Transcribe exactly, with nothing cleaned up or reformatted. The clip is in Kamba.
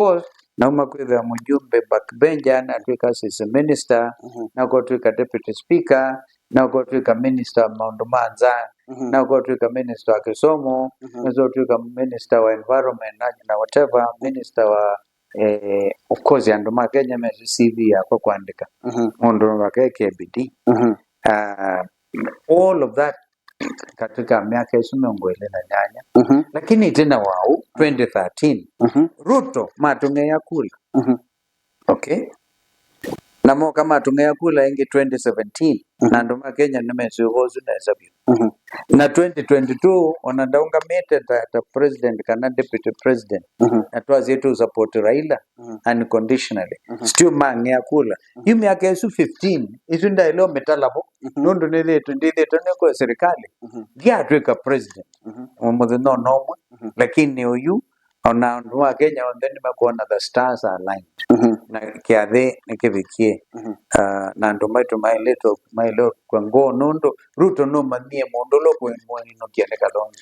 post, nauma kwĩthĩa mũjumbe backbencher, natwĩka assistant minister, mhm, naũka ũtwĩka deputy speaker, naũka ũtwĩka minister wa maũndũ ma nza, mhm, naũka ũtwĩka minister wa kĩsomo, mhm, naũka ũtwĩka minister wa environment na, na whatever, minister wa, eh, of course, andũ ma Kenya mesĩ C V yakwa kwandĩka. Mhm. Mũndũ wake ke bidii. Mhm. Ah, all of that katika miaka ĩsu mĩongo ĩlĩ na nyanya. Mhm. Lakini ĩtina wa ũu, twenty thirteen, mhm, Ruto matũng'eea kula. Mhm. Okay? Na moka matũng'eea kula ĩngĩ twenty seventeen, mhm, na andũ ma Kenya nĩmesĩ ũvoo ũsu nesa vyũ. Mhm. Na twenty twenty-two, ona ndaũngamĩte ta, ta president kana deputy president, mhm, na twasye tũ support Raila, mhm, unconditionally. Mhm. Still mang'ea kula. Mhm. Yu myaka ĩsu fifteen, ĩsu ndaĩle ũmĩtala vo, mhm, nũndũ nĩthĩtwe, ndĩthĩtwe nĩ kwa serikali. Mhm. Ndiatwĩka president. Mhm. Mũthenya ona ũmwe. Mhm. Lakini ũyu, ona andũ ma Kenya onthe nĩmekwona the stars are aligned. Mhm. Na kĩathĩ nĩkĩvikie. Mhm. Ah, na andũ maitũ maĩlĩtwe, maĩlĩtwe kwa ngoo nũndũ Ruto nũmanyie mũndũ ũla ũkũmũinũkia nĩ Kalonzo.